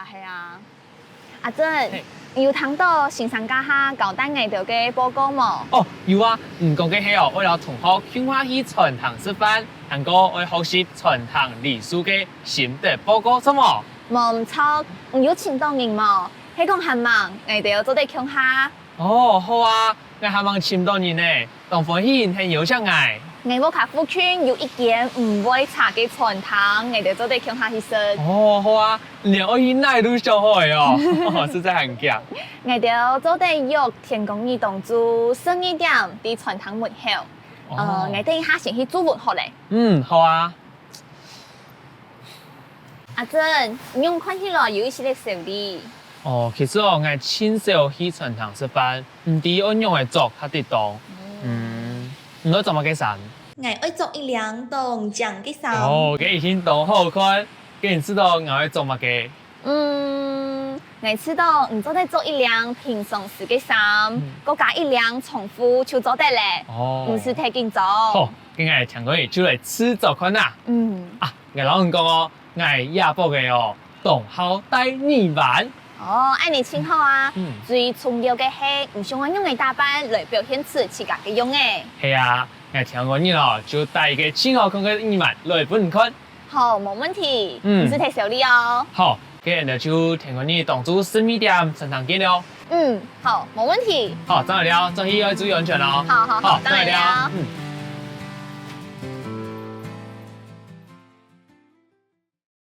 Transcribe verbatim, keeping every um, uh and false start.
係啊。阿珍，嘿。你有聽到先生這下交代𠊎兜个報告無？哦，有啊，你講个係哦，愛摎同學共下去餐廳食飯，還過愛學習餐廳禮數个心得報告，著無？無毋著，你有尋著人無？係講還吂，𠊎兜做得共下。哦，好啊，𠊎還吂尋著人呢。 當歡喜你肯邀請𠊎。𠊎屋下附近有一間毋會差个餐廳，𠊎兜做得共下去食。哦，好啊，你愛去哪位都想好了哦，實在還遽。𠊎兜做得約天光日當晝十二點在餐廳門口。哦。呃，𠊎等一下先去注文好了。嗯，好啊。 阿珍，你仰看起來有一息仔愁慮？哦，其實哦，𠊎盡少去餐廳食飯，毋知愛仰仔著較得當。嗯，你愛著麼个衫？𠊎愛著一領當靚个衫。哦，該一定當好看。該你知著𠊎愛著麼个？嗯，𠊎知著你做得著一領平常時个衫，嗯。過加一領長褲就做得了。哦。毋使忒緊張。好，該𠊎天光日就來試著看啊。嗯。啊， 𠊎摎你講哦，𠊎這駁仔哦，當好戴耳環。哦，恁仔盡好啊！嗯。最重要个係，你想愛仰仔打扮來表現出自家个樣仔。係啊，𠊎天光日哦，就戴一個盡好看个耳環來分你看。好，無問題。嗯。毋使忒愁慮哦。好，該𠊎兜就天光日當晝十二點餐廳見了。嗯，好，無問題。好，正來尞，轉去愛注意安全哦。好，好，好，好，正來尞。正來尞。嗯。